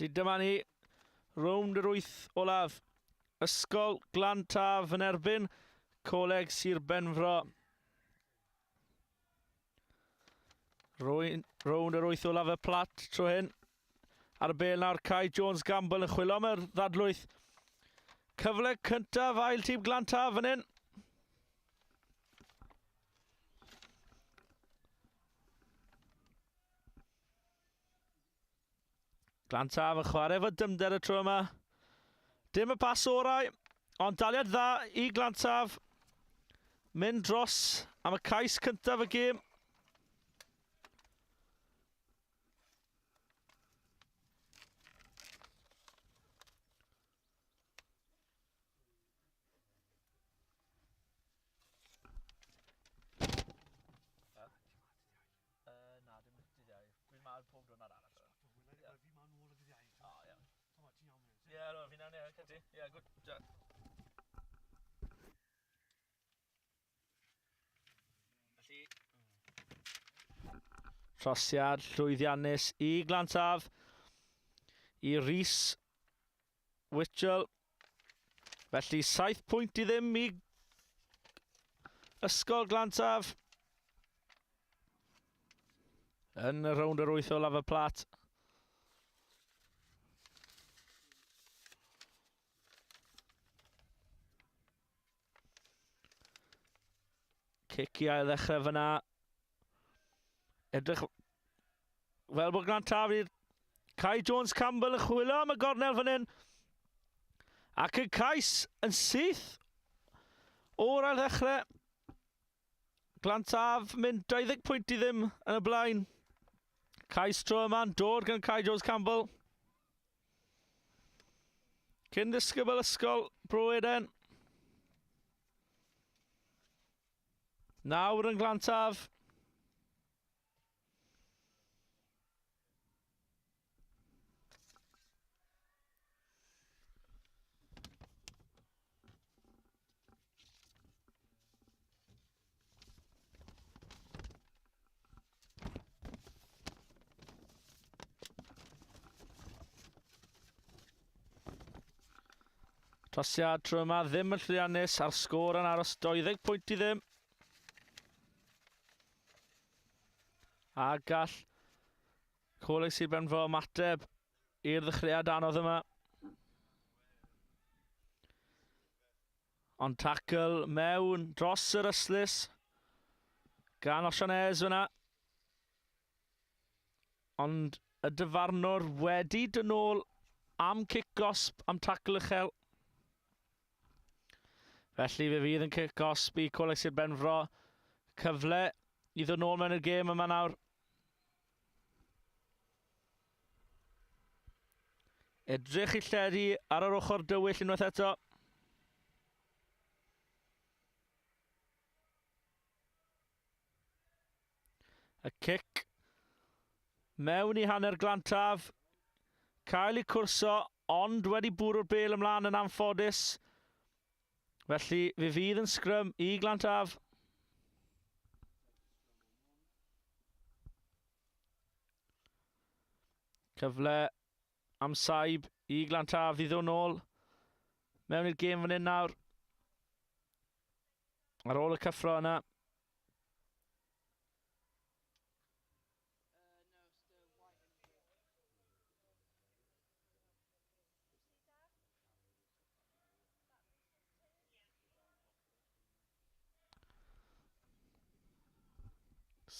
Felly dyma ni, rownd yr wyth olaf. Ysgol Glan Taf yn erbyn Coleg Sir Benfro. Rownd yr wyth olaf y plat tro hyn. Ar y bel nawr, Kai Jones Gamble yn chwilio am yr ddadlwyth. Cyfle cyntaf ail tîm Glan Taf fan hyn. Glan Taf yn chwarae efo dymder y tro yma. Dim y pas orau, ond daliad dda i Glan Taf. Mynd dros am y cais cyntaf y gêm. Uh, na, dim dydd Iau. Fi'n marw pob diwrnod arall. Ie. Fi ma'n ôl y dydd Iau. O, iawn. Toma, ti'n iawn Ie, yeah, no, fi'n iawn, ie, yeah, ti. Ie, yeah, good. Ja. Felly... Trosiad llwyddiannus i Glantaf, i Rhys Witchell. Felly 7 pwynt i ddim i Ysgol Glantaf. Yn y rownd yr wyth olaf y plat. Cic i ail ddechrau fyna. Edrych fel bod Glan Taf i'r Kai Jones Campbell yn chwilio am y gornel fan hyn. Ac y cais yn syth o'r ail ddechrau. Glan Taf mynd 20 pwynt i ddim yn y blaen. Cais tro yma'n dod gan Kai Jones Campbell. Cyn ddisgybl ysgol Bro Eden. Nawr yn Glantaf. Trosiad tro yma ddim yn llwyddiannus a'r sgôr yn aros 20 pwynt i ddim. A gall Coleg Sir Benfro ymateb i'r ddechreuad anodd yma. Ond tackle mewn dros yr ystlys gan Osian Ez fyna. Ond y dyfarnwr wedi dyn ôl am cic gosb, am tackle uchel. Felly fe fydd yn cic gosb i Coleg Sir Benfro. Cyfle i ddod nôl mewn i'r gêm yma nawr. Edrych i lledu ar yr ochr dywyll unwaith eto. Y cic mewn i hanner Glantaf. Cael ei cwrso, ond wedi bwrw'r bel ymlaen yn anffodus. Felly, fe fydd yn sgrym i Glantaf. Cyfle am saib i Glantaf i ddod nôl mewn i'r gêm fan hyn nawr. Ar ôl y cyffro yna.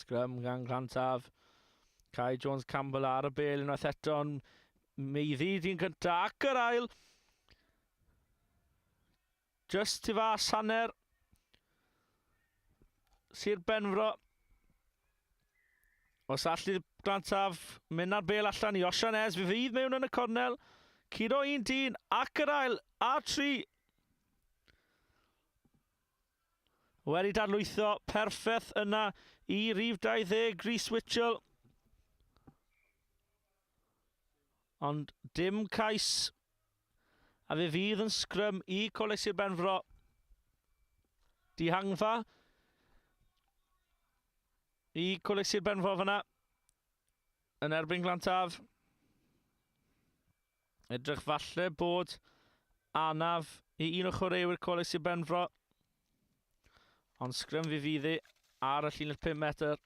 Scrum gan Glantaf. Kai Jones Campbell ar y bel unwaith eto yn meiddi dyn cyntaf ac yr ail. Just tu fas hanner. Sir Benfro. Os allu Glantaf mynd ar bel allan i Osian Ez, fe fydd mewn yn y cornel. Curo un dyn ac yr ail a tri. Wedi dadlwytho perffaith yna i rif 20 Rhys Witchell. Ond dim cais. A fe fydd yn sgrym i Coleg Sir Benfro. Dihangfa i Coleg Sir Benfro fyna. Yn erbyn Glantaf. Edrych falle bod anaf i un o chwaraewyr Coleg Sir Benfro. Ond sgrym fi fydd hi ar y llinell 5 metr.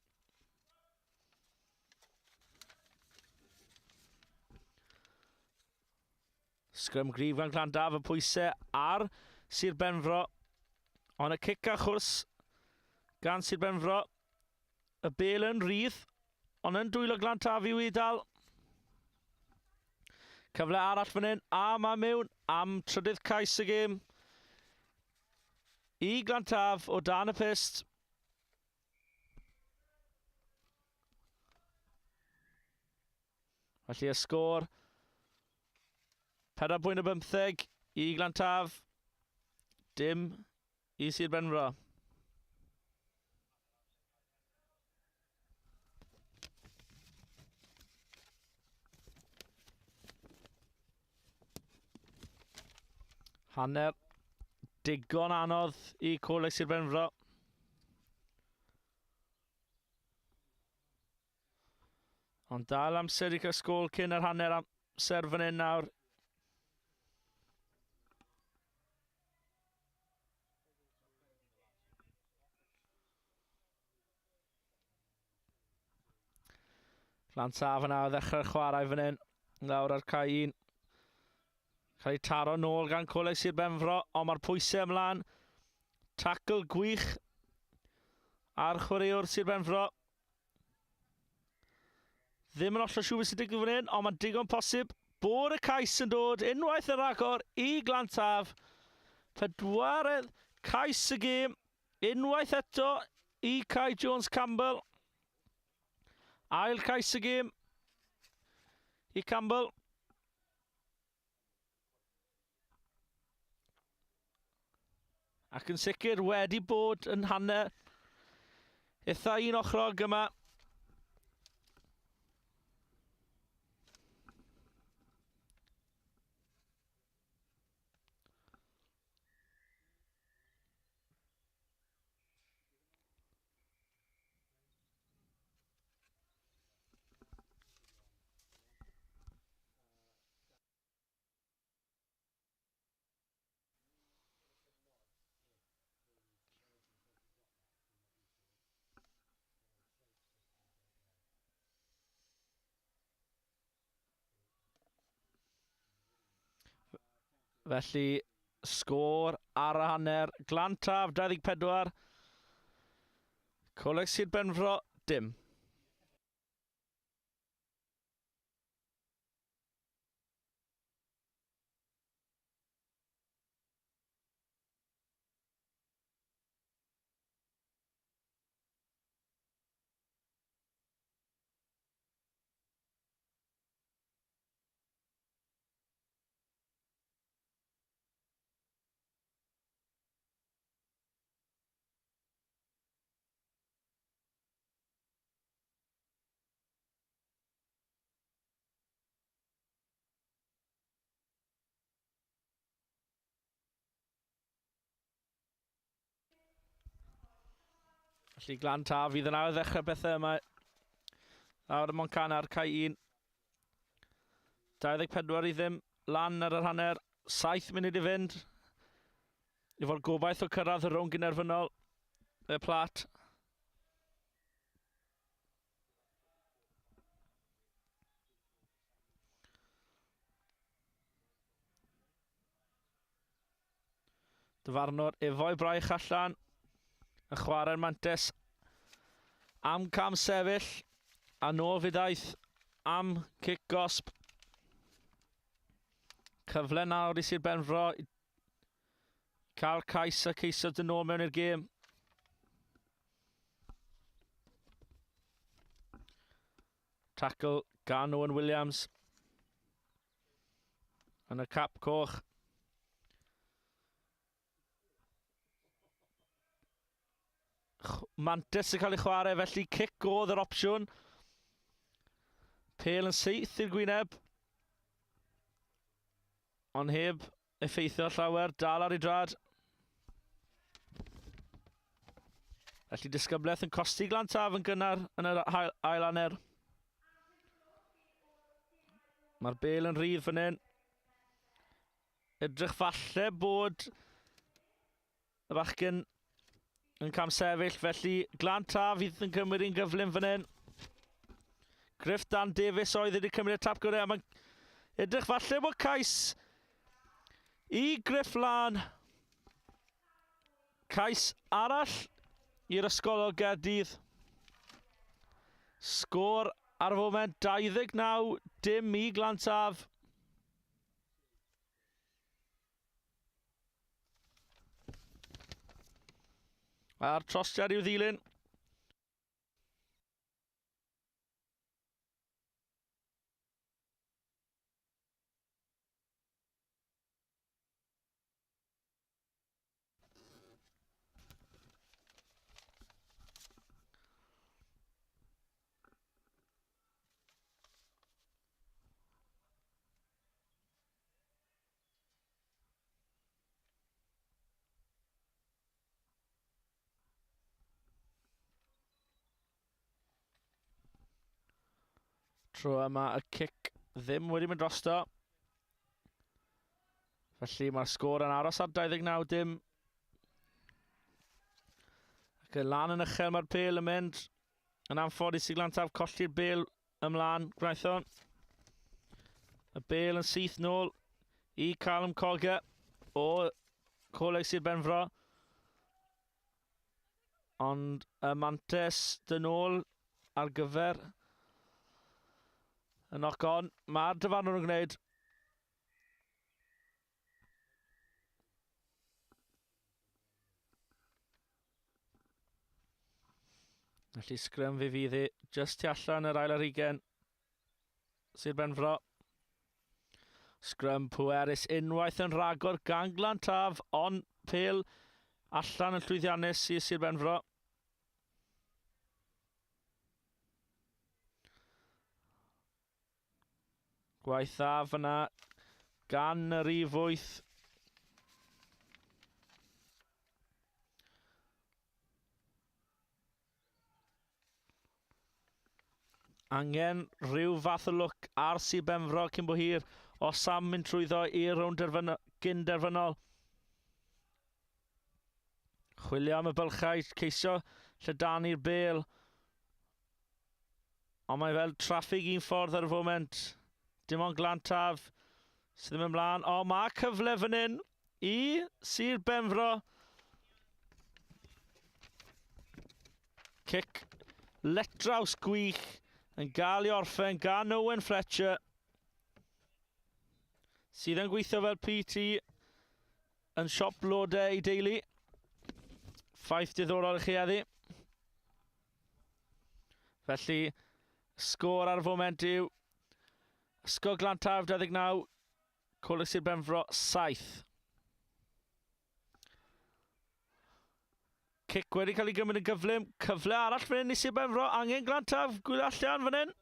Sgrym gryf gan Glandaf y pwysau ar Sir Benfro. Ond y cic a chwrs gan Sir Benfro. Y bel yn rhydd, ond yn dwylo Glantaf i'w dal. Cyfle arall fan hyn, a mae mewn am trydydd cais y gêm. I Glantaf o dan y pyst. Felly y sgôr 4.15 i Glantaf, dim i Sir Benfro. Hanner digon anodd i Coleg Sir Benfro. Ond dal amser i cael sgôl cyn yr hanner amser fan hyn nawr. Lantaf yna o ddechrau'r chwarae fan hyn. Lawr ar cae un. Cael ei taro nôl gan Coleg Sir Benfro, ond mae'r pwysau ymlaen. Tackle gwych ar chwaraewr Sir Benfro. Ddim yn hollol siŵr beth sy'n digwydd fan hyn, ond mae'n digon posib bod y cais yn dod unwaith yn rhagor i Glantaf. Pedwaredd cais y gêm, unwaith eto i Kai Jones Campbell. Ail cais y gêm i Campbell. Ac yn sicr wedi bod yn hanner eitha un ochrog yma. Felly, sgôr ar y hanner. Glantaf 24. Coleg Sir Benfro, dim. Felly Glan Taf fydd yn ail ddechrau bethau yma. Nawr y Moncana ar cae 1. 24 i ddim lan ar yr hanner. 7 munud i fynd. Efo'r gobaith o cyrraedd y rownd gynerfynol y plat. Dyfarnwr efo'i braich allan yn chwarae'r mantes am cam sefyll a nôl fe ddaeth am cic gosb. Cyfle nawr i Sir Benfro i cael cais a ceisio dyn nôl mewn i'r gêm. Tackle gan Owen Williams. Yn y cap coch. Mantis yn cael ei chwarae, felly cic oedd yr opsiwn. Pel yn syth i'r gwyneb. Ond heb effeithio llawer, dal ar ei drad. Felly disgyblaeth yn costi Glantaf yn gynnar yn yr ail hanner. Mae'r bel yn rhydd fan hyn. Edrych falle bod y bachgen yn camsefyll, felly Glan Taf fydd yn cymryd un gyflym fan hyn. Griff Dan Davies oedd wedi cymryd y tap gorau, a mae'n edrych falle bod cais i Griff Lan. Cais arall i'r ysgol o Gaerdydd. Sgôr ar y foment 29 dim i Glan Taf. A'r trosiad i'w ddilyn. Tro yma y cic ddim wedi mynd drosto. Felly mae'r sgôr yn aros ar 29 dim. Ac yn lan yn uchel mae'r pêl yn mynd. Yn anffodus i Glantaf colli'r bêl ymlaen gwnaethon. Y bêl yn syth nôl i Callum Cogger o Coleg Sir Benfro. Ond y mantes dyn ôl ar gyfer y knock-on. Mae'r dyfarnwr yn gwneud. Felly sgrym fi fydd hi just tu allan yr ail ar hugen. Sir Benfro. Sgrym pwerus unwaith yn rhagor gan Glan Taf, ond pel allan yn llwyddiannus i Sir Benfro. Gwaith dda fyna gan y rif 8. Angen rhyw fath o lwc ar Sir Benfro cyn bo hir os am mynd trwyddo i'r rownd gyn derfynol. Chwilio am y bylchau, ceisio lledanu'r bêl. Ond mae fel traffig un ffordd ar y foment. Dim ond Glan Taf sydd ddim ymlaen. O, mae cyfle fan hyn i Sir Benfro. Cic letraws gwych yn gael ei orffen gan Owen Fletcher sydd yn gweithio fel PT yn siop blodau ei deulu. Ffaith diddorol i chi heddi. Felly, sgôr ar y foment yw Ysgol Glan Taf 29, Coleg Sir Benfro 7. Cic wedi cael ei gymryd yn gyflym. Cyfle arall fan hyn i Sir Benfro. Angen Glan Taf gwylio allan fan hyn.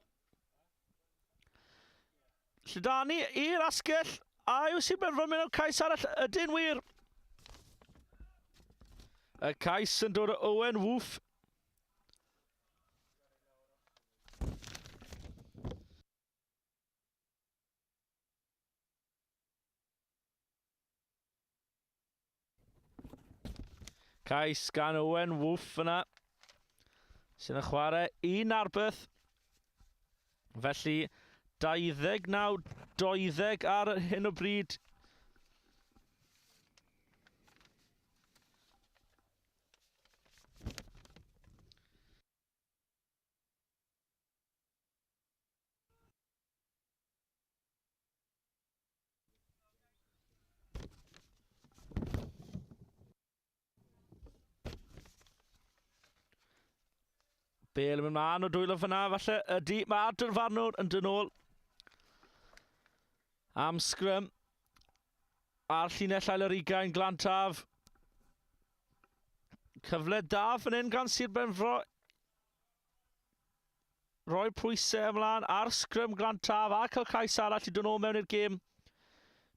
Lledaenu i'r asgell. A yw Sir Benfro'n mynd am cais arall? Ydyn wir. Y cais yn dod o Owen Woof. Cais gan Owen Woof fyna. Sydd yn chwarae i Narberth. Felly, 29-20 ar hyn o bryd. Bale yn mynd mlaen o dwylo fyna, falle. Ydy, mae'r dyrfarnwr yn dyn ôl. Am sgrym. A'r llinell ail yr ugain, Glan Taf. Cyfle da fan hyn gan Sir Benfro Rhoi pwysau ymlaen ar sgrym Glan Taf a cael cais arall i dod nôl mewn i'r gêm.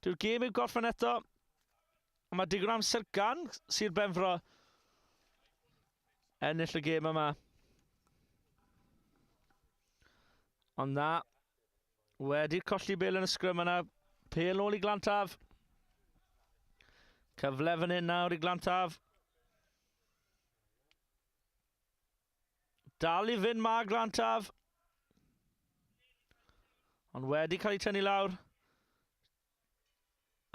Dyw'r gêm i'w gorffen eto. Mae digon amser gan Sir Benfro ennill y gêm yma. Ond na, wedi colli bel yn y sgrym yna, pel nôl i Glan Taf. Cyfle fan hyn nawr i Glantaf. Dal i fynd ma Glantaf. Ond wedi cael ei tynnu lawr.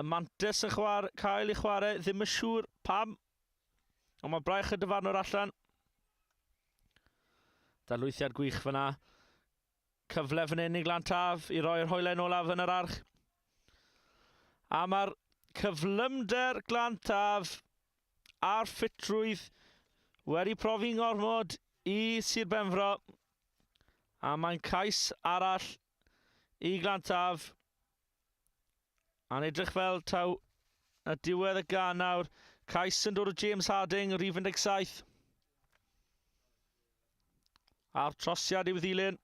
Y mantes yn chwar, cael ei chwarae, ddim yn siŵr pam. Ond mae braich y dyfarnwr allan. Darlwythiad gwych fyna. Cyfle fan hyn i Glan Taf i roi'r hoelen olaf yn yr arch. A mae'r cyflymder Glan Taf a'r ffitrwydd wedi profi'n ngormod i Sir Benfro. A mae'n cais arall i Glan Taf. A'n edrych fel taw y diwedd y gan nawr. Cais yn dod o James Harding, rhif 17. A'r trosiad i'w ddilyn.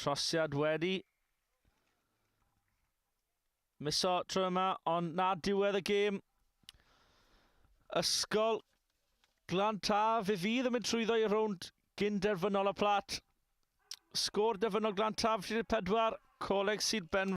Trosiad wedi miso tro yma, ond na diwedd y gêm. Ysgol Glan Taf, fe fydd yn mynd trwyddo i'r rownd gyn derfynol y plat. Sgôr derfynol Glan Taf 34, Coleg Sir Benfro.